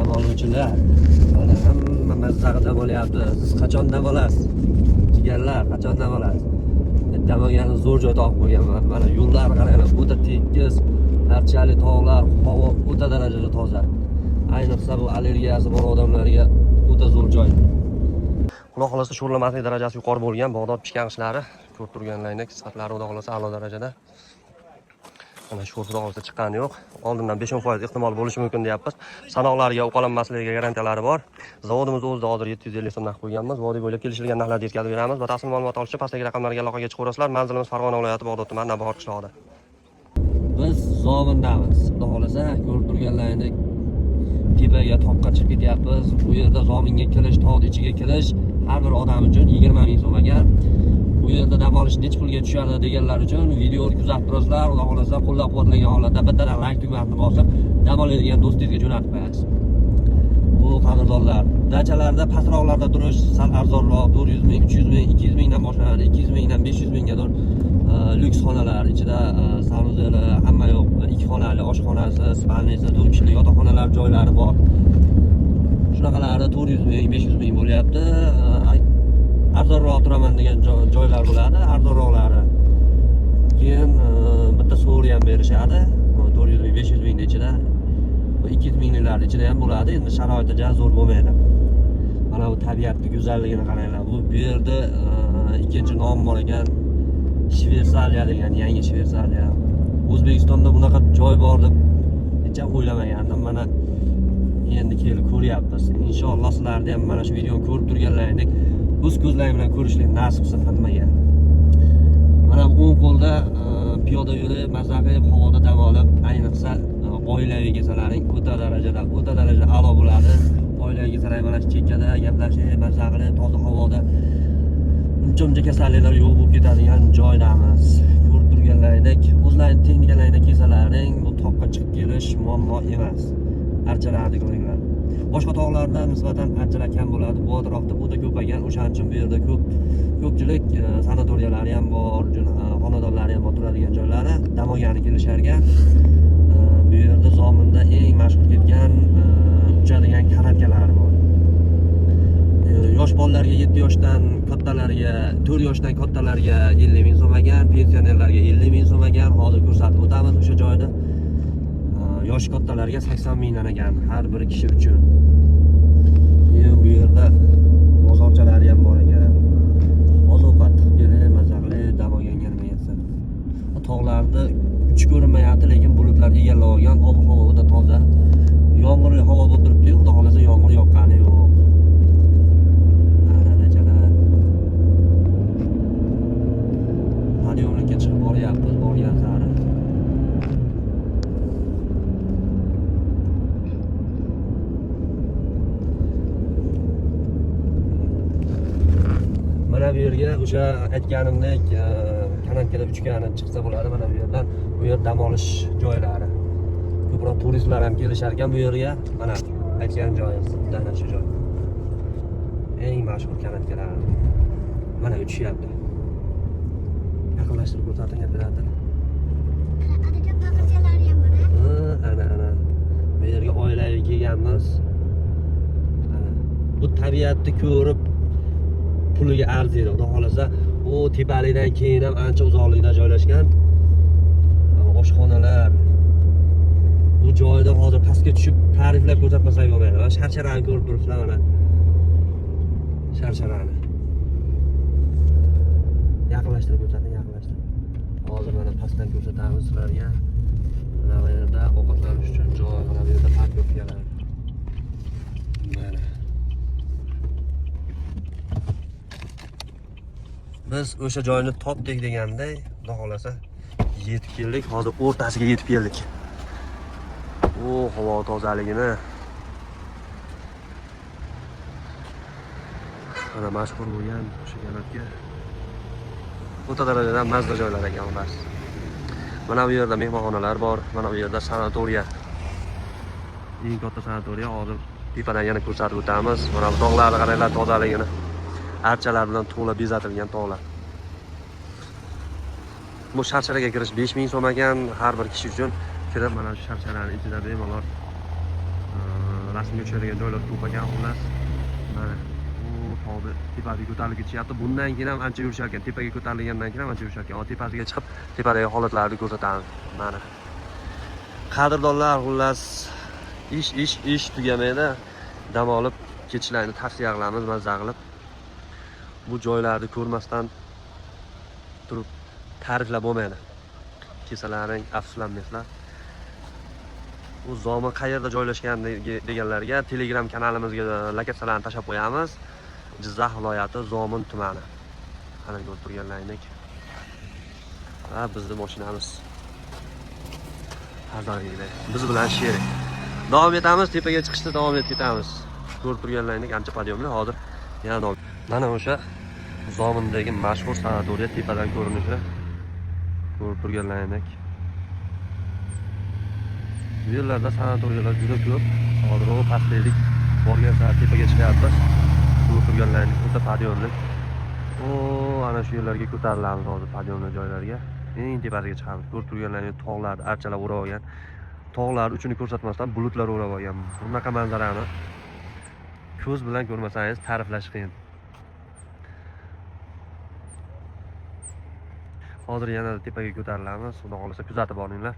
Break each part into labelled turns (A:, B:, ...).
A: Dam oluvchilar, mana hamma mazza qilib dam olyapti. Siz qachon dam olasiz, jigarlar? Qachon dam olasiz? Dam olgani zo'r joy topib qo'yganman. Mana yo'llar qaranglar, o'ta tekis, archali tog'lar, havo o'ta darajada toza. Ayniqsa bu allergiyasi bor odamlarga o'ta zo'r joy. Xudo xohlasa, sho'rlamaslik darajasi yuqori bo'lgan Bag'dod pishgan g'ishlari, ko'rib turganlaringdek, sifatlari xudo xohlasa a'lo darajada. Mana sho'r xudo xohlasa chiqqani yo'q. Oldindan 5-10% ehtimol bo'lishi mumkin deyapmiz. Sanoqlarga uqalanmasligiga garantiyalari bor. Zavodimiz o'zida hozir 750 so'm narx qo'yganmiz. Vodiy bo'ylab kelishilgan narxlarda yetkazib beramiz. Batafsil ma'lumot olish uchun pastdagi raqamlarga aloqaga chiqaverasizlar. Manzilimiz Farg'ona viloyati, Bag'dod tumani, Navbahor qishlog'ida. Biz Zomindamiz. Xudo xohlasa, ko'rib turganlaringdek, tepaga, toqqa chiqib ketyapmiz. Bu yerda Zominga kirish, tog'ni ichiga kirish har bir odam uchun 20 ming so'm ekan. Bu yerda dam olish necha pulga tushadi deganlar uchun videoni kuzatib turasizlar. Xudo xohlasa, qo'llab-quvvatlagan holatda bittadan like tugmasini bosib, dam oladigan do'stingizga jo'natib qo'yasiz. Bu qadrdonlar, dachalarda pastroqlarda turish sal arzonroq, 400 ming, 300 ming, 200 mingdan boshlanadi, 200 mingdan 500 minggadir lyuks xonalar ichida санузел i, hamma yo'q, ikki xonali, oshxonasi, спальня si, 4 kishilik yotoqxonalar joylari bor. Shunaqalari 400 ming, 500 ming bo'lyapti. Arzonroq turaman degan joylar bo'ladi, arzonroqlari. Keyin bitta so'ri ham berishadi. 400 ming, 500 mingni ichida. Bu 200 mingliklar ichida ham bo'ladi. Endi sharoiti ja zo'r bo'lmaydi. Mana bu tabiatni go'zalligini qaranglar. Bu yerda ikkinchi nom bor ekan. Shvetsariya degan, yangi Shvetsariya. O'zbekistonda bunaqa joy bor deb hech ham o'ylamagandim. Mana endi kelib ko'ryapmiz. Inshaalloh sizlarni ham mana shu videoni ko'rib turganlaringdek o'z ko'zlaring bilan ko'rishlik nasib qilsin hammaga. Mana bu o'ng qo'lda piyoda yurib, maza qilib, havoda dam olib, ayniqsa oilaviy kelsalaring o'ta darajada a'lo bo'ladi. Oilaviy kelsalaring mana shu chekkada gaplashib, maza qilib, toza havoda uncha muncha kasalliklar yo'q bo'lib ketadigan joydamiz. Ko'rib turganlaringdek, o'zlaring texnikalaringda kelsalaring, bu toqqa chiqib kelish muammo emas. Archalarni ko'ringlar. Boshqa tog'larda nisbatan archalar kam bo'ladi. Bu atrofda o'ta ko'p ekan. O'shaning uchun bu yerda ko'pchilik sanatoriyalari ham bor, xonadonlari ham bor, turadigan joylari, dam olgani kelishar ekan. Bu yerda Zominda eng mashhur ketgan uchadigan kanatkalari bor. Yosh bolalarga 7 yoshdan kattalarga, 4 yoshdan kattalarga 50 ming so'm ekan, pensionerlarga 50 ming so'm ekan. Hozir ko'rsatib o'tamiz o'sha joyda. Yoshi kattalarga 80 mingdan ekan har bir kishi uchun. Keyin bu yerda bozorchalari ham bor ekan. Oziq-ovqat qilib kelib, maza qilib dam olganga nima yetsin. Tog'larni uchi ko'rinmayapti, lekin bulutlar egallab olgan, ob-havo o'ta toza. Yomg'irli havo bo'lib turibdi-yu, xudo xohlasa yomg'ir yoqqani yo'q. Ana dachalar. Подъёмник ka chiqib boryapmiz, borgan sari. Mana bu yerga o'sha aytganimdek, kanatkada uchgani chiqsa bo'ladi mana bu yerdan. Bu yer dam olish joylari. Ko'proq turistlar ham kelishar ekan bu yerga. Mana aytgan joyimiz, ana shu joy. Eng mashhur kanatkalar. Mana uchishyapti. Yaqinlashtirib ko'rsating, operator.
B: Adajon, baqirchalari ham bor,
A: Ha, ana ana. Bu yerga oilaviy kelganmiz. Ana. Bu tabiatni ko'rib puliga arziydi. Xudo xohlasa, u tepalikdan keyin ham ancha uzoqlikda joylashgan oshxonalar. Bu joyda hozir pastga tushib ta'riflab ko'rsatmasak bo'lmaydi. Mana sharcharani ko'rib turibsizlar mana. Sharsharani. Yaqinlashtirib ko'rsating, yaqinlashtirib. Hozir mana pastdan ko'rsatamiz sizlarga. Mana bu yerda ovqatlanish uchun joy, mana bu yerda парковка lar. Mana. Biz o'sha joyni topdik deganday, xudo xohlasa yetib keldik. Hozir o'rtasiga yetib keldik. U havo tozaligini. Mana mashhur bo'lgan o'sha kanatga. O'ta darajadan mazza joylar ekan ular. Mana bu yerda mehmonxonalar bor, mana bu yerda sanatoriya. Eng katta sanatoriya, hozir tepadan yana ko'rsatib o'tamiz. Mana bu tog'larni qaranglar tozaligini. Archalar bilan to'la bezatilgan tog'lar. Bu sharcharaga kirish 5000 so'm ekan har bir kishi uchun. Kirib mana shu sharchalarning ichida bemalol Rasmga tushadigan joylar ko'p ekan, xullas. Mana u tog'ni tepasiga ko'tarilib ketishyapti. Bundan keyin ham ancha yurishar ekan. Tepaga ko'tarilgandan keyin ham ancha yurishar ekan. Tepasiga chiqib, tepadagi holatlarni ko'rsatamiz. Mana. Qadrdonlar, xullas, ish ish ish tugamaydi. Dam olib ketishlarini tavsiya qilamiz, mazza qilib. Bu joylarni ko'rmasdan turib ta'riflab bo'lmaydi. Kelsalaring afsuslanmaysizlar. Bu Zomin qayerda joylashgan deganlarga Telegram kanalimizga lokatsiyalarni tashlab qo'yamiz. Jizzax viloyati Zomin tumani. Ana ko'rib turganlaringdek. Va bizning mashinamiz. Har doimgidek biz bilan sherik. Davom etamiz, tepaga chiqishda davom etib ketamiz. Ko'rib turganlaringdek ancha подъём li hozir yana davom. Mana o'sha Zomindagi mashhur sanatoriya tepadan ko'rinishi. Ko'rib turganlaringdek. Bu yerlarda sanatoriyalar juda ko'p. Hozir u pastlaylik borgan sari tepaga chiqyapmiz. Ko'rib turganlaringdek o'ta подъём li. O, ana shu yerlarga ko'tarilamiz hozir, подъём li joylarga. Eng tepasiga chiqamiz. Ko'rib turganlaringdek tog'lar archalar o'rab olgan. Tog'lar uchini ko'rsatmasdan bulutlar o'rab olgan. Bunaqa manzarani ko'z bilan ko'rmasangiz ta'riflash qiyin. Hozir yana tepaga ko'tarilamiz. Xudo xohlasa kuzatib boringlar.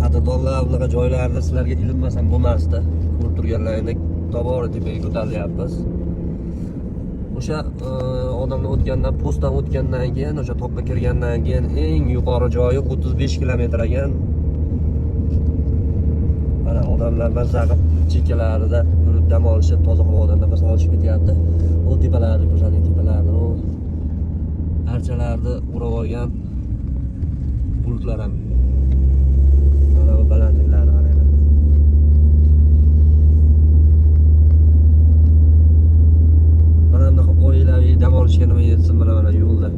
A: Qadrdonlar, bunaqa joylarda sizlarga ilinmasam bo'lmasdi. Ko'rib turganlaringdek tobora tepaga ko'tarilyapmiz. O'sha odamlar o'tgandan, postdan o'tgandan keyin, o'sha toqqa kirgandan keyin eng yuqori joyi 35 kilometr ekan. Mana odamlar mazza qilib chekkalarida yurib dam olishib, toza havodan nafas olishib ketyapti. U tepalarni ko'rsating, tepalarni, u archalarni o'rab olgan bulutlar ham. Mana bu balandliklarni qaranglar. Mana bunaqa oilaviy dam olishga nima yetsin, mana mana yo'lda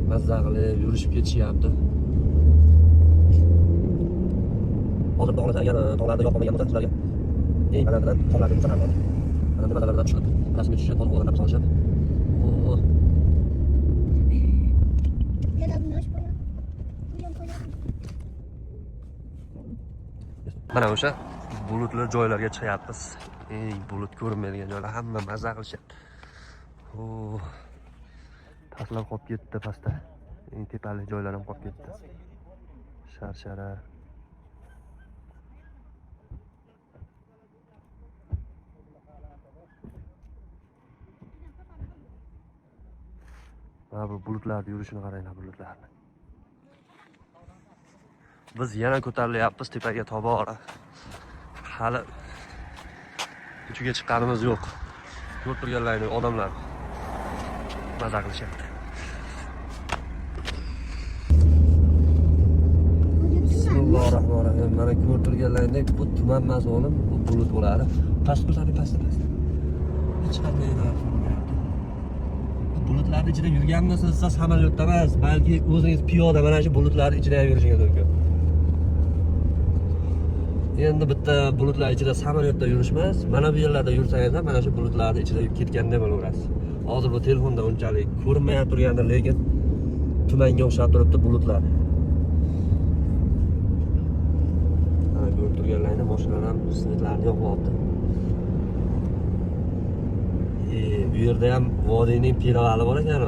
A: mazza qilib yurishib ketishyapti. Hozir tog'larda agar tog'larda yo'q bo'lmagan bo'lsa, sizlarga eng balandidan tog'larni ko'rsataman. Mana nimalardan tushib, rasmga tushishib, toza havodan nafas olishib. Oh, mana o'sha bulutli joylarga chiqyapmiz. Eng bulut ko'rinmaydigan joylar, hamma mazza qilishyapti. Oh, pastlab qolib ketdi pastda. Eng tepalik joylar ham qolib ketdi. Sharshara. Mana bu bulutlarni yurishini qaranglar, bulutlarni. Biz yana ko'tarilyapmiz tepaga tobora. Hali uchiga chiqqanimiz yo'q. Ko'rib turganlaringdek odamlar maza qilishyapti. Bismillahirrohmanirrohim. Mana ko'rib turganlaringdek bu tuman emas o'g'lim, bu bulut bo'ladi. Past ko'taring, pastda, pastda. Hech qanday narsa bo'lmayapti. Bu bulutlarning ichida yurganmisiz, siz samolyotda emas, balki o'zingiz piyoda mana shu bulutlarning ichida ham yurishingiz mumkin. Endi bitta bulutlar ichida samolyotda yurish emas, mana bu yerlarda yursangiz ham mana shu bulutlarning ichida ketgandek bo'laverasiz. Hozir bu telefonda unchalik ko'rinmay turgandir, lekin tumanga o'xshab turibdi bulutlar. Mana ko'rib turganlaringda mashinalar ham svetlarni yoqyapti. Bu yerda ham vodiyning pirovali bor ekan,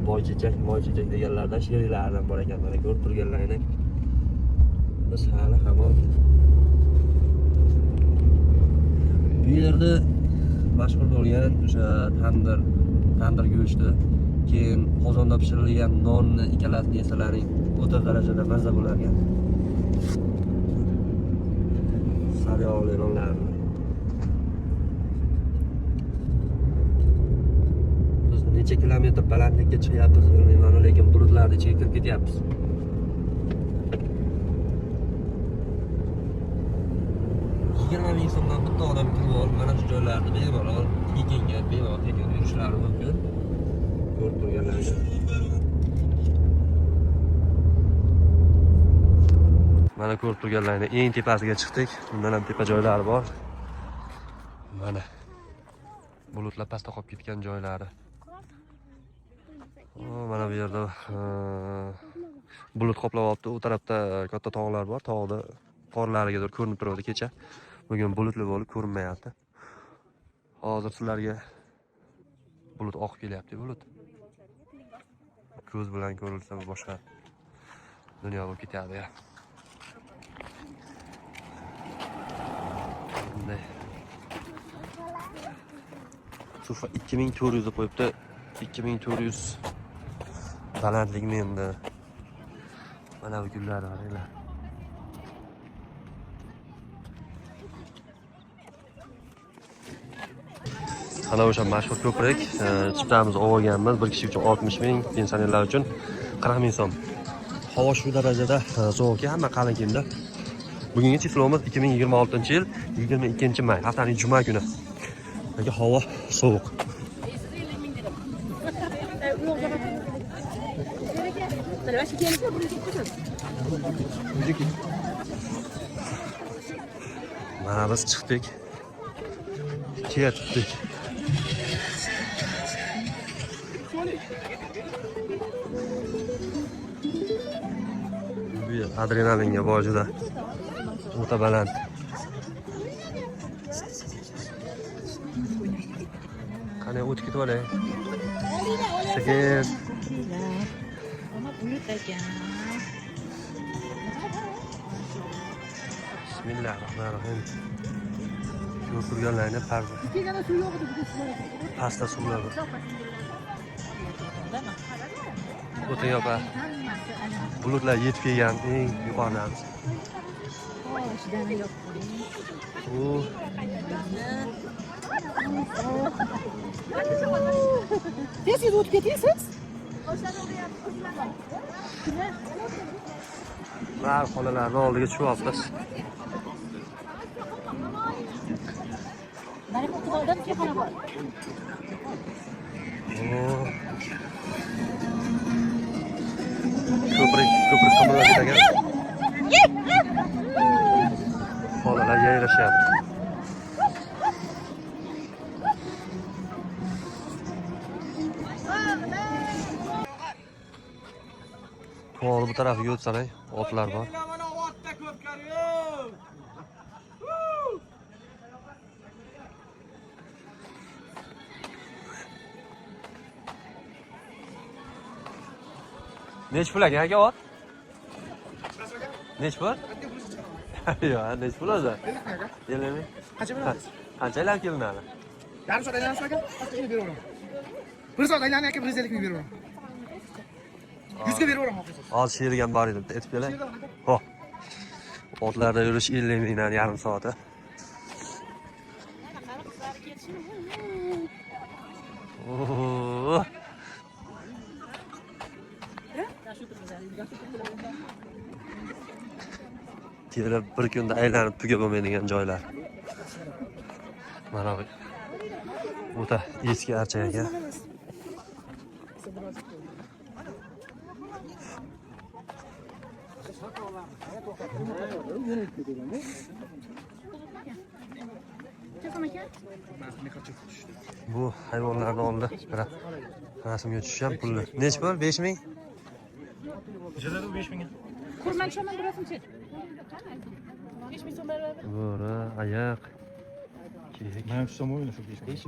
A: Boychechak, Moychechak deganlardan sheriklaridan bor ekan. Mana ko'rib turganlaringdek biz hali hamon bu yerda mashhur bo'lgan o'sha tandir go'shti, keyin qozonda pishirilgan nonni ikkalasini yesalaring o'ta darajada mazza bo'lar ekan. Sariyog'li nonlarni. Biz necha kilometr balandlikka chiqyapmiz bilmayman, lekin bulutlarning ichiga kirib ketyapmiz. 20 ming so'mdan bitta odam kirib olib, mana shu joylarda bemalol tekinga, bemalol tekin yurishlari mumkin. Ko'rib turganlaringiz. Mana ko'rib turganlaringiz eng tepasiga chiqdik. Bundan ham tepa joylari bor. Mana bulutlar pastda qolib ketgan joylari. Mana bu yerda Bulut qoplab olibdi. U tarafda katta tog'lar bor. Tog'da qorlarigadir ko'rinib turadi kecha. Bugun bulutli bo'lib ko'rinmayapti. Hozir sizlarga bulut oqib kelyapti, bulut. Ko'z bilan ko'rilsa bu boshqa dunyo bo'lib ketadi ya. Bunday. Sufa 2400 deb qo'yibdi. 2400 balandlikmi endi? Mana bu gullar, qaranglar. Ana o'sha mashhur ko'prik, chiptamizni olganmiz. Bir kishi uchun 60 ming, pensionerlar uchun 40 ming so'm. Havo shu darajada sovuqki, hamma qalin kiyimda. Bugungi число miz 2026-yil 22 may, haftaning juma kuni. Lekin havo sovuq. Mana biz chiqdik. Ketdik. Bu yer adrenalinga boy juda. O'ta baland. Qani, o'tib ketib olay. Sekin.
C: Mana bulut ekan.
A: Bismillahirrohmanirrohim. Ko'rib turganlaringni pastda suvlar bor. O'ta yopa. Bulutlar yetib kelgan eng yuqoridamiz.
C: Boshidan yo'q.
A: U
C: Tez tez o'tib ketasiz.
A: Bar xolalarni oldiga tushyapmiz.
C: Mana bu o'tib choyxona bor.
A: Oo. Ko'prik qimirlab ketgan. Xolalar yayrashyapti. To'g'ri, bu tarafiga o'tsalar, otlar bor.
D: Mana otda ko'pkari.
A: Nechi pul ekan, aka, ot? Nechi pul? Yo'q, nechi pul o'zi? 50 ming.
E: Qancha berasiz?
A: Qancha aylanib kelinadi?
E: Yarim soat aylanasiz, aka, pastga beraveraman. Bir soat aylanib, aka, 150 ming beraveraman. 100 ga beraveraman xohlasangiz.
A: Hozir shu yerga ham bor edi, bitta aytib kelay. Ho. Otlarda yurish 50 mingdan yarim soati.
C: Qani, qizlar ketishmi?
A: Oo. Kelib bir kunda aylanib tugab bo'lmaydigan joylar. Mana bu o'ta eski archa ekan.
C: Telefon aka.
A: Bu hayvonlarni oldida bir rasmga tushish ham pulli. Nechi pul? 5 ming?
C: Kurman tushaman bir rasmchi. 5 ming so'm berib.
A: Bo'ri, ayiq, kiyik.
E: Men tushsam o'yna shu 5 ming.